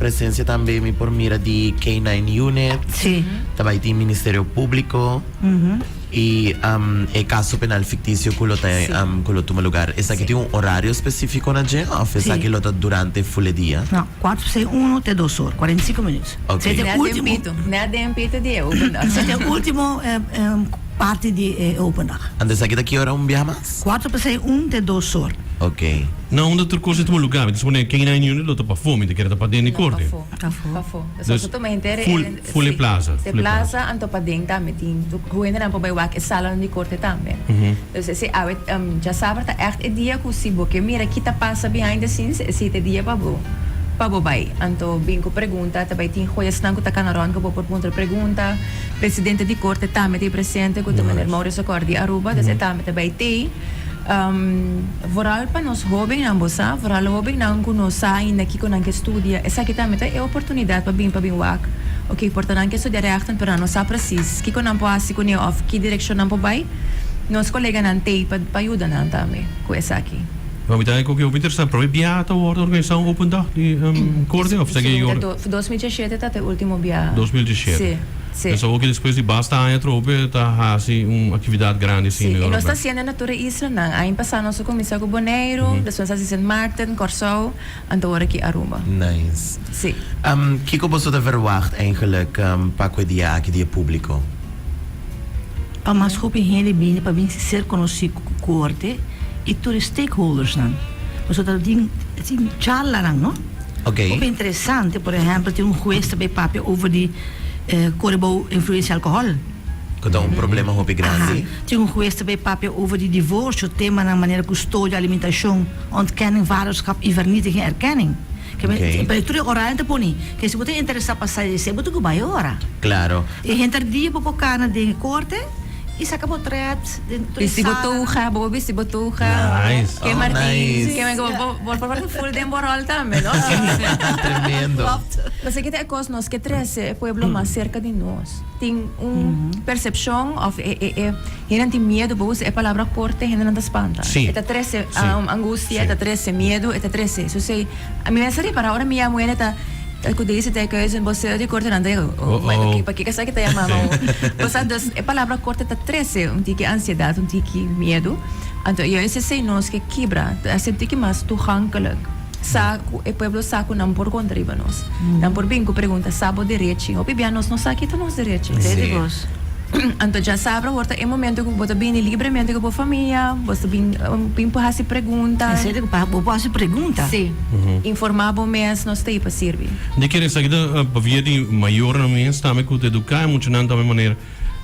presencia tambe mi por mira di K9 Unit. Sí. Ta bay tin Ministerio Publico. Y e caso penal ficticio cu lo ta cu lo tuma lugar. Esaki tin un horario specifico na dje of esaki lo ta durante full e dia? No, cuatro pa seis uno te dos or, 45 minuut. Ok. Esei ta e Net ultimo. den pito, net den pito di e open dag. Esei ta e ultimo parti di e open dag. Anto esaki ta ki ora un biaha mas? Cuatro pa seis un te dos or. Ok. Na unda tur cos ta tuma lugar? Mi ta supone K9 Unit lo ta pafó, mi ta kere ta paden di No, corte. pafó. Pafó. Pafó. Dus Nos ta tuma henter e full, full e sí. plaza, E full e plaza. plaza, anto paden tambe tin hendenan por bai wak e salanan di corte tambe. Dus esei awe djasabra ta ègt e dia ku si bo ke mira ki ta pasa behind the scenes, esei ta e dia pa bo pa bo bai. Anto bin ku pregunta, ta bai tin huesnan ku ta kana rònt ku bo por puntra pregunta. Presidente di corte tambe ta ei presente ku ta meneer Maurice Acor di Aruba, dus e tambe ta bai tei. Vooral pa nos hobennan, bo sa, vooral hobennan ku no sa ainda kiko nan ke studia, esaki tambe ta e oportunidat pa bin pa bin wak, ok, por ta nan ke studia rechten pero nan no sa presis kiko nan por hasi kuné òf ki direkshon nan por bai, nos koleganan t'ei pa pa yuda nan tambe ku esaki. Bo mi ta ku hopi interesante, prome biaha ta wòrdu organisá un open dag di korte òf esaki Segun ta 2017 ta e ultimo biaha. 2017. Sí. Sí. Entonces awor ki despues di basta aña atrobe ta hasi un actividad grandi Sí, asina i nos ta Europa. haciendo na tur e islanan. Aña pasá nos a cuminsa cu Boneiru, despues nos a hasi Sint Maarten, Kòrsou, anto awor aki Aruba. Nice. Sí. Kiko boso ta verwacht eigenlijk pa cu e dia aki di e publico? Pa mas hopi hende bini pa bin ser conoci cu Corte y tur e stakeholdersnan. Pasobra ta tin tin charlanan, no? Ok. Hopi interesante, por ehempel tin un hues ta bay papia over di kore bou influencia alcohol. Ku ta un problema hopi grandi. Aha. Tin un hues ta bay papia over di divorcio, temanan manera custodia, alimentacion, ontkenning, vaderschap y vernietiging erkenning. Ke men, Ok. pero tur e orario ta poni. Ke si bo ta interesa pa sa esey bo ta ku bay ora. Claro. E henter dia bo por kana den e korte y saka bo tret den tur e Bisti bo salanan. toga, bo por bisti bo toga. Nice. Ke Oh, Martin, nice. ke men bo bo por por full den bo rol tambe, no? Tremendo. Pasobra ke ta e kos nos ke trese e pueblo mas serka di nos. Tin un persepshon of e e e hendenan tin miedu, bo usa e palabra korte hendenan ta spanta. Sí. E ta trese Sí. angustia, e ta Sí. trese miedu, e ta trese. So esei Mi mester ripara ora mi yama hende ta ta ku Daisy ta keuze bo seo di korte nan ta oh my Oh oh. pakiko esaki ta yama mi bo sa dus e palabra korte ta trese un tiki ansiedat un tiki miedu anto juist esei nos ke kibra ta hasi un tiki mas toegankelijk sa ku e pueblo sa ku nan por konta riba nos nan por bin ku pregunta sa bo derechi hopi bia nos no sa ki ta nos derechi anto djasabra awor ta e momento ku bo ta bini libremente ku bo famia bo ta bin bin por hasi pregunta. En serio ku bo por hasi pregunta? Sí. Informá bo mes, nos ta ei pa sirbi. Di kere esaki ta pabia di mayornan mes tambe ku ta eduká e muchanan tambe manera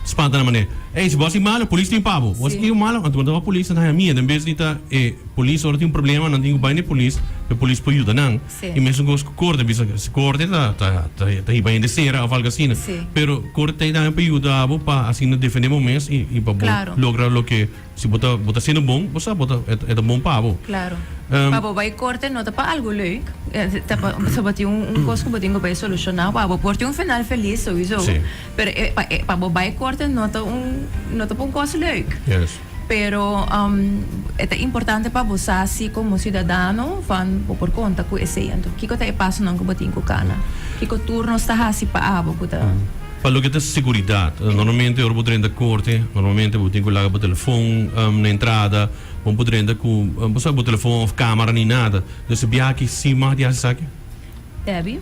spanta nan manera ey si bo hasi malo polis tin pa bo, bo hasi kiko malo anto bo ta bai polis nan ta haña miedu en bes di ta e polis ora tin un problema nan tin ku bai na e polis pa e polis por yuda nan. Sí. I mesun kos ku korte, bisa si korte ta ta ta ta hiba hende sera of algo asina. Sí. Pero korte ta tambe pa yuda bo pa asina defende bo mes i i pa bo Claro. logra loke si bo ta bo ta haciendo bon, bo sa bo ta e ta bon pa bo. Claro. Pa bo bai korte no ta pa algo leuk, ta pa pasobra bo tin un un kos ku bo tin ku bai solushoná pa bo por tin un final felis souiso. Sí. Pero e pa e pa bo bai korte no ta un no ta pa un kos leuk. Yes. Pero e ta importante pa bo sa si komo siudadano van bo por konta ku esei. Anto kiko ta e pasonan ku bo tin ku kana? Kiko tur nos ta hasi pa abo ku ta. Pa loke ta seguridat, normalmente ora bo drenta korte, normalmente bo tin ku laga bo telefon na entrada, bo no por drenta ku bo sa bo telefon òf kamera ni nada. Dus e biaha aki si mag di hasi esaki? Debbie.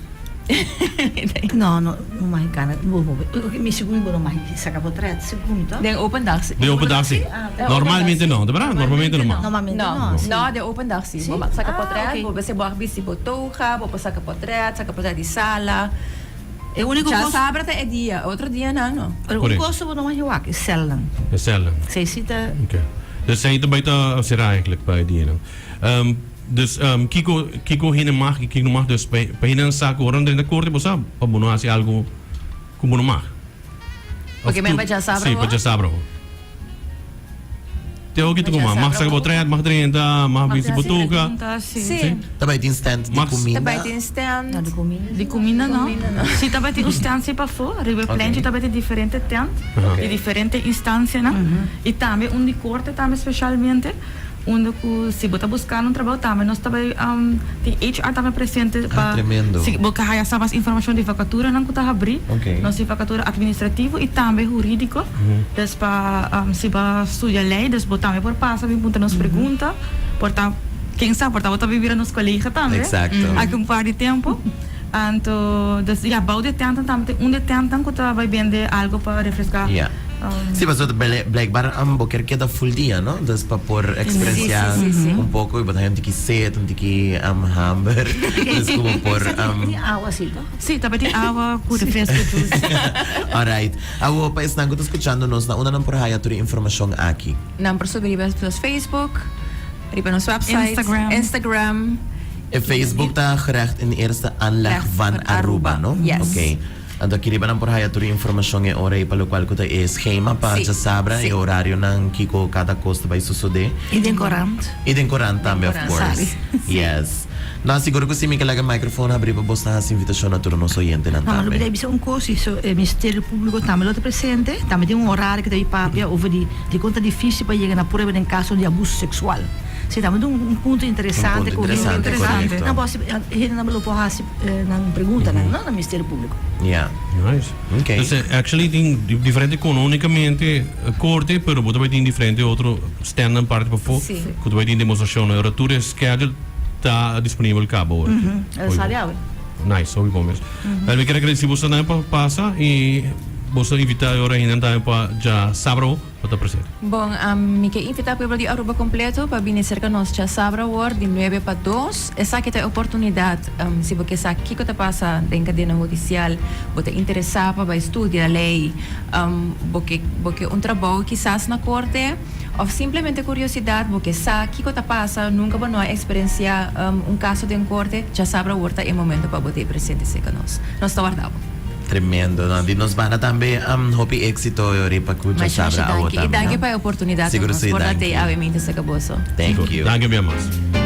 No, no, no mag gana. Bo, bo, mi segun bo no mag saca potret, segun mi, toch? Den open dag si. Den open dag si. Normalmente no, de verdad? Normalmente no mag. Normalmente no, si. No, den open dag si. Bo mag saca potret, bo mester bo a bisti bo toga, bo por saca potret, saca potret di sala. E unico Cha cos. sabra ta e dia, otro dianan no. Pero un cos bo no mag wak, e celnan. E celnan. Esey si ta. Ok. Dus esey ta bay ta cera eigenlijk pa e dianan. Dus kiko kiko hende mag i kiko no mag dus pa pa hendenan sa ku ora nan drenta korte bo sa pa bo no hasi algu ku bo no mag. Of Oke men tur pa djasabra si pa ho? djasabra ho. Te hoki ta kuma mag saka bo tret mag drenta mag Mag bisti bo hasi toka. Pregunta si. Si. Si. Ta bai tin stand di Mag kuminda? Ta bai tin stand. No, di kuminda. Di kuminda no. Kuminda no. Si tabatin un stand si pafó, riba e Oke. pleintje tabatin diferente tent Aha. di diferente instancianan i tambe un di korte tambe specialmente. Unda ku si bo ta buskando un trabou tambe nos ta bai tin HR tambe presente pa si bo ke haya sa mas informashon di vakaturanan ku ta habrí. Nos tin vakatura administrativo i tambe hurídiko. Dus pa si bo a studia lei dus bo tambe por pasa bin puntra nos pregunta. Por ta ken sa por ta bo ta bin bira nos kolega tambe aki un par di tempu. Anto dus ya bou di e tèntnan tambe tin un di e tèntnan ku ta bai bende algu pa refreská. Sí, pasobra blijkbaar bo kier keda full dia, no? Dus pa por experiencia un poco y bo ta haña un tiki sed, un tiki hamber, dus cu bo por. Tin awa sí, toch? Sí, tambe tin awa cu refresco, juice. Alright. Awo, pa esnan cu ta scuchando nos, na unda nan por haya tur e informacion aki? Nan por subi riba nos Facebook, riba nos website, Instagram. Instagram. E Facebook ta Gerecht in Eerste Aanleg van Aruba, no? Yes. Oké. Anto aki riba nan por haya tur e informashon e ora ei pa lokual ku ta e skema pa djasabra, e orarionan, kiko kada kos ta bai sosodé. I den korant. I den korant tambe, of course. Yes. No, sigur ku si mi ke laga e microfoon habrí pa bos ta hasi invitashon na tur nos oyentenan No, ma tambe. lo mi bisa un kos, si so e Ministerio Públiko tambe lo ta presente, tambe tin un orario ku ta bin papia over di dikon ta difísil pa yega na prueba den kaso di abuso seksual. Si tambe ta un punto interesante Un ku punto hende interesante, korekto. nan por hasi, hendenan lo por hasi. Nan preguntanan no na Ministerio Público. Ja. Nice. Okay. Entonces, actually tin diferente con, no únicamente corte, pero bo ta bay tin diferente otro standnan parti pafó, Sí. cu ta bay tin demostracion. Ora tur e schedule ta disponibel caba ora. El sali awe. Nice, hopi bon mes. Wel, mi kier a agradeci boso tambe pa pasa y boso invita e ora hindan tambe pa djasabra. Bo ta presente. Bon, mi ke invitá pueblo di Aruba kompleto pa bini serka nos djasabra awor di nuebe pa dos. Esaki ta e oportunidat si bo ke sa kiko ta pasa den kadena hudisial, bo ta interesá pa bai studia lei, bo ke bo ke un trabou kisas na korte òf simplemente kuriosidat bo ke sa kiko ta pasa, nunka bo no a eksperensiá un kaso den korte, djasabra awor ta e momento pa bo ta e presente serka nos. Nos ta warda bo. Tremendo no. Di nos banda tambe hopi exito e ori pa cu Masha djasabra masha awo danki. I tambe danki no. pa e oportunidad Sigur nos si por danki. date awe minta saka boso. Thank you. Danki bia mas.